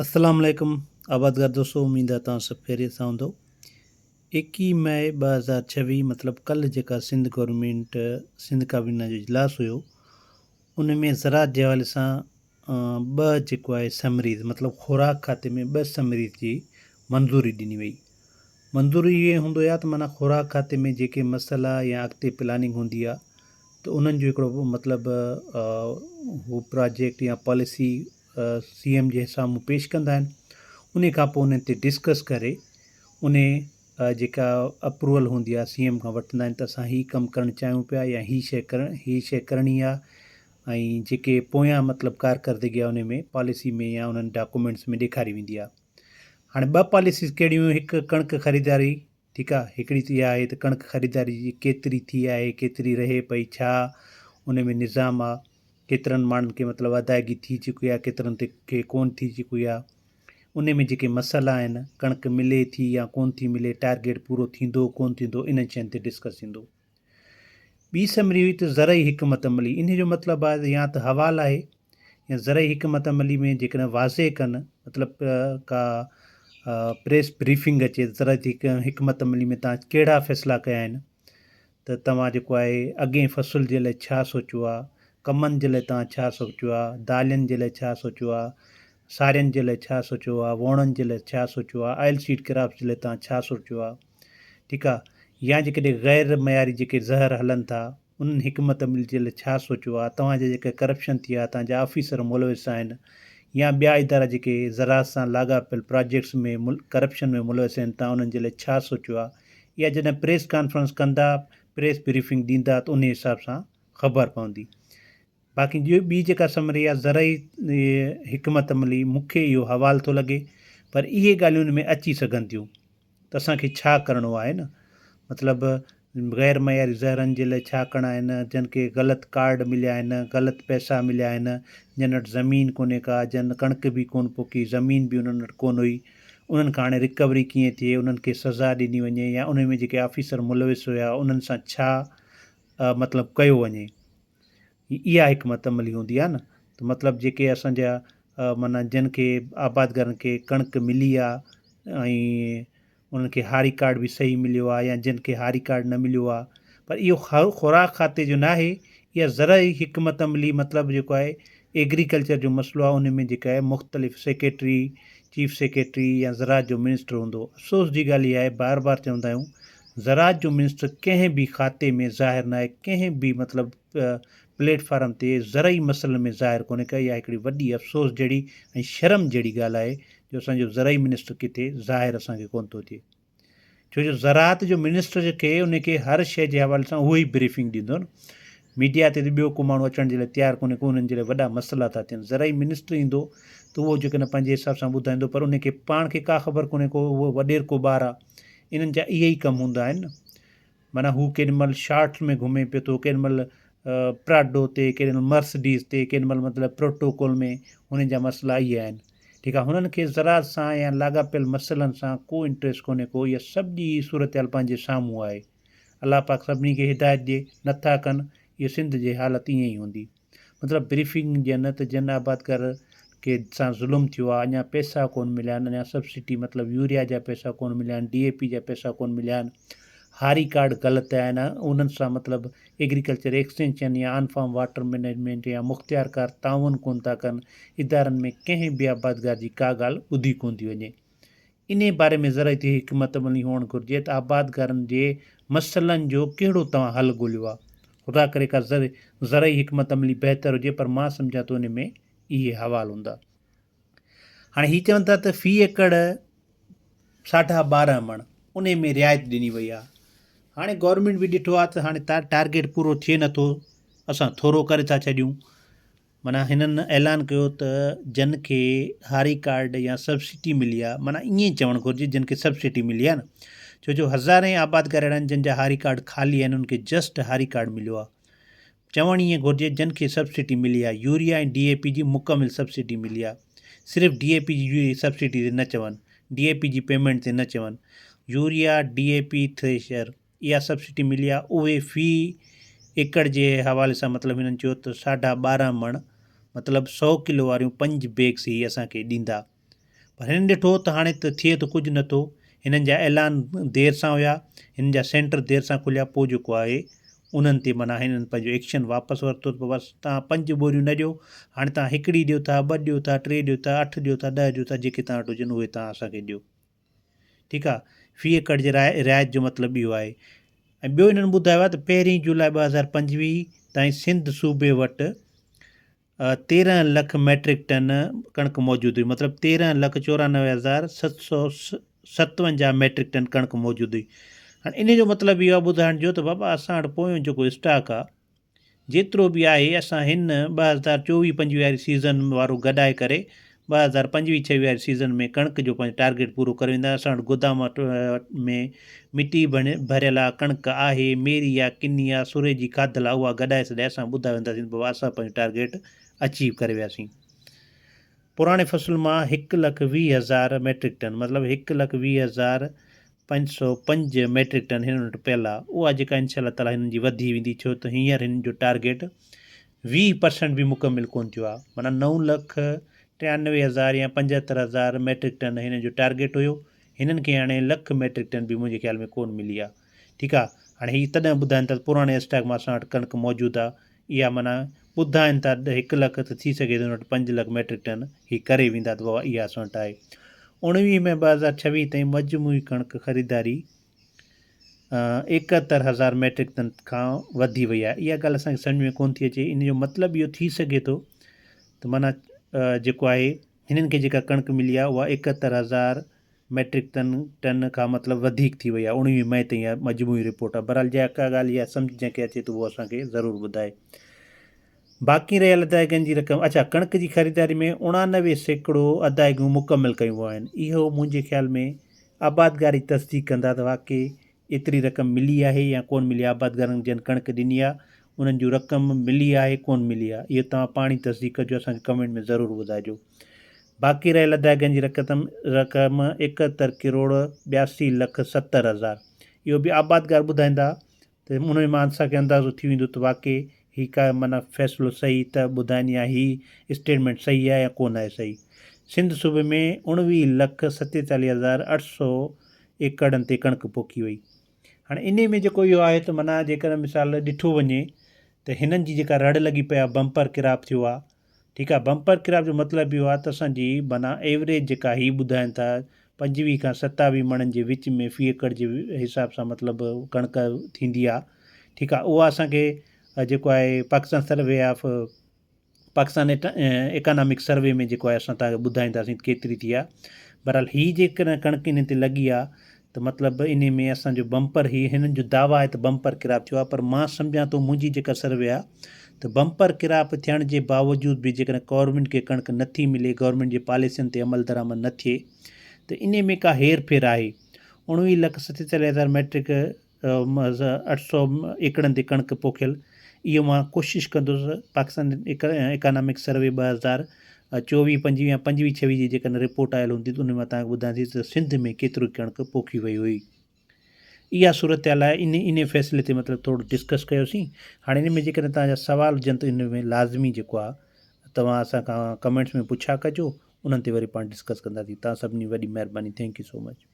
السلام عليڪم آبادگار دوستو اميد آ توهان سڀ خيريت سان هوندو ايڪيهه مئي 2026 مطلب ڪلهه جيڪا سنڌ گورنمينٽ سنڌ ڪابينا جو اجلاس هيو ان ۾ زراعت جي حوالي سان ٻه جيڪو آهي سمريز مطلب خوراڪ کاتي ۾ ٻه سمريز جي منظوري ڏني وئي منظوري اهي هوندو آ ته معنيٰ خوراڪ کاتي ۾ جيڪي مسئلا يا اڳتي پلاننگ هوندي آ ته انهن جو هڪڙو مطلب هو پراجيڪٽ يا پاليسي سي ايم جي سامهون پيش ڪندا آهن انهي کان پوء انهن تي ڊسڪس ڪري انهي جيڪا اپروول هوندي آهي سي ايم کان وٺندا آهن ته اسان هي ڪم ڪرڻ چاهيون پيا يا هي شي ڪرڻ هي شي ڪرڻي آهي ۽ جيڪي پويان مطلب ڪارڪردگي آهي انهي ۾ پاليسي ۾ يا انهن ڊاڪومينٽس ۾ ڏيکاري ويندي آهي هاڻي ٻه پاليسيز ڪهڙيون هيون هڪ ڪڻڪ خريداري ٺيڪ آهي هڪڙي ته اها آهي ته ڪڻڪ خريداري جي ڪيتري ٿي آهي ڪيتري رهي پئي ڇا ان ۾ نظام آ ڪيترن ماڻهن کي مطلب ادائگي ٿي چڪي آ ڪيترن تي کي ڪون ٿي چڪي آ ان ۾ جيڪي مسئلا آهن ڪڻڪ ملي ٿي يا ڪون ٿي ملي ٽارگيٽ پورو ٿيندو ڪون ٿيندو انهن شين تي ڊسڪس ٿيندو. ٻي سمري هئي ته زرعي حڪمت عملي، انهي جو مطلب آهي ته يا ته حوال آهي يا زرعي حڪمت عملي ۾ جيڪڏهن واضح ڪن مطلب ڪا پريس بريفنگ اچي ته زرعي حڪمت عملي ۾ توهان ڪهڙا فيصلا ڪيا آهن ته توهان جيڪو آهي اڳئين فصل جي لاء ڇا سوچيو آهي، ڪمن جي لاء توهان ڇا سوچيو آهي، دالين جي لاء ڇا سوچيو آهي، سارين جي لاء ڇا سوچيو آهي، ووڻن جي لاء ڇا سوچيو آهي، آئل سيڊ ڪراپس جي لاء توهان ڇا سوچيو آهي. ٺيڪ آ يا جيڪڏهن غير معياري جيڪي زهر هلن ٿا انهن حڪمت عملي جي لاء ڇا سوچيو آ توهان جا جيڪا ڪرپشن ٿي آ توهان جا آفيسر ملوث آهن يا ٻيا ادارا جيڪي زراعت سان لاڳاپيل پراجيڪٽس ۾ ڪرپشن ۾ ملوث آهن توهان انهن جي لاء ڇا سوچيو آ اها جڏهن پريس ڪانفرنس ڪندا پريس بريفنگ ڏيندا ته انهي حساب سان خبر پوندي باقي ٻي جيڪا سمري آ زرعي حڪمت عملي مون کي اهو حوال ٿو لڳي پر اهي ڳالهيون ان ۾ اچي سگهن ٿيون ته اسان کي ڇا ڪرڻو آهي نه مطلب غير معياري زهرن جي لاء ڇا ڪرڻا آهن جن کي غلط ڪارڊ مليا آهن غلط پئسا مليا آهن جن وٽ زمين ڪونهي ڪا جن ڪڻڪ به ڪونه پوکي زمين به انهن وٽ ڪونه هئي انهن کان هاڻي رڪوري ڪيئن ٿئي انهن کي سزا ڏني وڃي يا انهن ۾ جيڪي آفيسر ملوث هيا انهن سان ڇا مطلب ڪيو وڃي اها حڪمت عملي هوندي آهي نه ته مطلب جيڪي اسان جا معنيٰ جن کي آبادگارن کي ڪڻڪ ملي آهي ۽ انهن کي هاري ڪارڊ به صحيح مليو آهي يا جن کي هاري ڪارڊ نه مليو آهي پر اهو خوراڪ کاتي جو نه آهي اها زرعي حڪمت عملي مطلب جيڪو آهي ايگريڪلچر جو مسئلو آهي ان ۾ جيڪا آهي مختلف سيڪريٽري چيف سيڪريٽري يا زراعت جو منسٽر هوندو افسوس جي ڳالهه اها آهي بار بار چوندا آهيون زراعت جو منسٽر ڪنهن به کاتي ۾ ظاهر ناهي ڪنهن به مطلب پليٽ فارم تي زرعي مسئلن ۾ ظاهر ڪونهي ڪا اها هڪڙي وڏي افسوس جهڙي ۽ شرم جهڙي ڳالهه آهي جو اسان جو زرعي منسٽر ڪٿي ظاهر اسان کي ڪونه ٿو ٿئي ڇو جو زراعت جو منسٽر کي ان کي هر شيء جي حوالي سان اهو ئي بريفنگ ڏيندو نه ميڊيا تي ته ٻيو ڪو ماڻهو اچڻ جي لاء تيار ڪونهي ڪو انهن جي لاء وڏا مسئلا ٿا ٿين زرعي منسٽر ايندو ته اهو جيڪڏهن پنهنجي حساب سان ٻڌائيندو پر ان کي پاڻ کي ڪا خبر ڪونهي ڪو اهو وڏيرڪو ٻار آهي انهن جا اهي ئي ڪم هوندا آهن نه معنيٰ هو ڪيڏي مهل شارٽس ۾ گهمي پيو ٿو ڪيڏي مهل پراڊو تي ڪيڏي مهل مرسڊيز تي ڪيڏي مهل مطلب پروٽوڪول ۾ هنن جا مسئلا اهي آهن ٺيڪ آهي هنن کي زراعت سان يا لاڳاپيل مسئلن سان ڪو انٽريسٽ ڪونهي ڪو اها سڄي صورتحال پنهنجي سامهون آهي الله پاڪ سڀني کي هدايت ڏي نٿا ڪن اهو سنڌ جي حالت ائين ئي هوندي مطلب بريفنگ ڏين ته جن آبادگار کي سان ظلم ٿيو آهي اڃا پئسا ڪون مليا آهن اڃا سبسڊي مطلب يوريا جا پئسا ڪون مليا آهن ڊي اي پي جا پئسا ڪون مليا آهن هاري ڪارڊ غلط آهن انهن سان مطلب ايگريڪلچر ايڪسٽينشن يا آن فارم واٽر مئنيجمينٽ يا مختيارڪار تعاون ڪون ٿا ڪن ادارن ۾ ڪنهن به آبادگار جي ڪا ڳالهه ٻڌي ڪون ٿي وڃي. انهي باري ۾ زرعي حڪمت عملي هئڻ گهرجي ته آبادگارن جي مسئلن جو ڪهڙو توهان حل ڳوليو آهي. خدا ڪري ڪا زرعي حڪمت عملي بهتر هجي پر مان سمجهان ٿو انهي ۾ اهي حوال هوندا. هاڻي هي چون ٿا ته في ايڪڙ ساڍا 12 مڻ انهي ۾ رعايت ڏني وئي آهي. هاڻي گورنمينٽ به ڏٺو آهي ته هاڻي ٽارگيٽ پورو ٿئي نٿو اسان ٿورو ڪري ٿا ڇڏيون. معنيٰ هنن اعلان ڪيو ته جن کي هاري ڪارڊ يا سبسڊي ملي آهي معنيٰ ائين چوڻ گهرجي جن کي سبسڊي ملي آهي نه ڇو جو هزارين آبادگار اهڙا آهن جن جا هاري ڪارڊ خالي آهن انهن کي جسٽ هاري ڪارڊ مليو آهي چوڻ ائين گهرجي جن کي سبسڊي ملي آهي يوريا ۽ ڊي اي پي جي مڪمل سبسڊي ملي آهي صرف ڊي اي پي جي سبسڊي تي نه چون ڊي اي پي جي پيمينٽ تي نه چون يوريا ڊي اي پي ٿريشر اها سبسڊي ملي آهي اهي في ايڪڙ جي حوالي سان مطلب هنن چيو ته ساڍا 12 مڻ مطلب سئو ڪلو واريون پنج بيگس هي اسان کي ڏيندا. پر هنن ڏٺو ته هاڻي ته ٿئي ته ڪجهه نٿو هنن جا اعلان دير سان هيا هنن جا سينٽر دير سان کليا پوء جيڪو آهي انهن تي معنيٰ هنن پنهنجو ايڪشن واپس ورتو ته بس توهان پنج ٻوريون نه ڏيو هاڻي توهان هڪڙي ڏيو ٿا ٻه ڏيو ٿا ٽي ڏيو ٿا اٺ ڏيو ٿا ڏهه ڏيو ٿا جيڪي توهان وٽ هجن اهي توهان اسان کي ڏيو ٺيڪ آهي في ايڪڙ جي رعايت جو مطلب اهو آهي ۽ ٻيو هنن ٻڌايو آهي ته پهرين جولاء 2025 تائين سنڌ صوبي وٽ 13 لک ميٽرڪ ٽن ڪڻڪ موجود هئي مطلب 13 لک 94757 ميٽرڪ ٽن ڪڻڪ موجود هئي هاڻي ان جو مطلب اهو آهي ٻڌائڻ جو ته بابا اسان وٽ پويون جيڪو اسٽاڪ آهي جيترو به آهي اسان هن 2024 25 واري سيزن وارو گڏائي ڪري 2025 26 واري سيزن ۾ ڪڻڪ جو پنهنجو ٽارگيٽ پورو ڪري ويندا اسان وٽ گودام ۾ مٽي ڀريل آ ڪڻڪ آهي ميري آ ڪني آ سري جي کاڌل آ اها گڏائي سڏائي اسان ٻڌائي وينداسين ته بابا اسان پنهنجو ٽارگيٽ اچيو ڪري وياسين پراڻي فصل مان هڪ لک 20 هزار ميٽرڪ ٽن مطلب 1,20,505 ميٽرڪ ٽن هنن وٽ پيل آ اها جيڪا انشاء الله تعالي هنن جي وڌي ويندي ڇو ته هينئر هنن جو ٽارگيٽ 20% به مڪمل ڪونه ٿيو آهي معنيٰ 9,93,000 يا 75,000 ميٽرڪ ٽن هنن جو ٽارگيٽ هيو هنن کي هاڻي لک ميٽرڪ ٽن به منهنجي خيال ۾ ڪونه ملي آهي ٺيڪ آهي هاڻي هي تڏهن ٻڌائن ٿا ته پراڻي اسٽاڪ مان اسان وٽ ڪڻڪ موجود آهي اها معنيٰ ٻڌائن ٿا هڪ لک ته ٿي سگهي ٿو هن وٽ 5 لک ميٽرڪ ٽن هي ڪري ويندا ته بابا اها اسان وٽ آهي 19 مئي 2026 تائين مجموعي ڪڻڪ خريداري 71 هزار ميٽرڪ ٽن کان وڌي وئي آهي. اها ڳالهه اسان کي سمجهه ۾ ڪونه ٿي اچي. ان جو مطلب اهو ٿي سگهي ٿو ته معنيٰ جيڪو آهي هنن کي جيڪا ڪڻڪ ملي آهي اها 71 هزار ميٽرڪ ٽن کان مطلب وڌيڪ ٿي وئي آهي 19 مئي تائين اها مجموعي رپورٽ آهي. بهرحال جيڪا ڳالهه اها سمجهه جنهن کي اچي ٿو اهو اسان کي ضرور ٻڌائي. باقي رهيل ادائگين جي رقم اڇا ڪڻڪ جي خريداري ۾ 89% ادائگيون مڪمل ڪيون ويون آهن. اهو منهنجي خيال ۾ آبادگار ئي تصديق ڪندا ته واقعي ايتري رقم ملي آهي يا ڪونه ملي آهي آبادگارن جن ڪڻڪ ڏني آهي انهن جون رقم ملي آهي ڪونه ملي آهي اهو توهان پاڻ ئي تصديق ڪجو اسان کي ڪمينٽ ۾ ضرور ٻڌائجو. باقي رهيل ادائگين جي رقم 71 ڪروڙ 82 لک 70 هزار اهو به آبادگار ٻڌائيندا ته ان مان اسان کي اندازو ٿي ويندو ته واقعي هي ڪا معنيٰ فيصلو صحيح ته ٻڌائين يا هي اسٽيٽمينٽ صحيح آهي يا ڪونه آهي صحيح. سنڌ صوبي ۾ 19,47,800 ايڪڙن تي ڪڻڪ پوکي وئي. هاڻي انهي ۾ جيڪو اهو آهي ته معنيٰ جيڪڏهن مثال ڏٺو وڃي ته هنن جي جيڪا رڙ لڳي پئي آهي بمپر ڪراپ ٿيو آهي ٺيڪ آ بمپر ڪراپ جو مطلب اهو آ ته اسان جي معنيٰ ايوريج جيڪا هي ٻڌائين ٿا 25 کان 27 مڻن جي وچ ۾ في ايڪڙ جي حساب سان مطلب ڪڻڪ ٿيندي آ ٺيڪ آ اها اسان کي جيڪو آهي Pakistan survey of Pakistan economic survey ۾ جيڪو آهي اسان تهان کي ٻڌائينداسين ڪيتري ٿي آ بهرحال هي جيڪڏهن ڪڻڪ انهن تي لڳي آ ته مطلب انهي ۾ اسان جو بمپر هي هنن جو دعويٰ آهي ته بمپر ڪراپ ٿيو آهي پر مان سمجهان ٿو منهنجي جيڪا سروي آهي ته بمپر ڪراپ ٿيڻ جي باوجود به جيڪڏهن گورنمينٽ کي ڪڻڪ نه ٿي ملي گورنمينٽ جي پاليسين تي عمل درآمد نه ٿئي ته انهي ۾ ڪا هير ڦير آهي 19,47,000 ميٽرڪ 800 ايڪڙن تي ڪڻڪ پوکيل اهو مان ڪوشش ڪندس پاڪستان اڪانامڪ سروي 2024 25 يا 25 26 جي جيڪڏهن رپورٽ آيل هوندي ته ان مان توهان کي ٻڌايان ٿي ته سنڌ ۾ ڪيترو ڪڻڪ پوکي وئي هئي اها صورتحال آهي ان ان فيصلي تي مطلب ٿورو ڊسڪس ڪيوسين هاڻي ان ۾ جيڪڏهن توهان جا سوال هجن ته ان ۾ لازمي جيڪو آهي توهان اسان کان ڪمينٽس ۾ پڇا ڪجو انهن تي وري پاڻ ڊسڪس ڪنداسين توهان سڀني وڏي مهرباني thank you so much.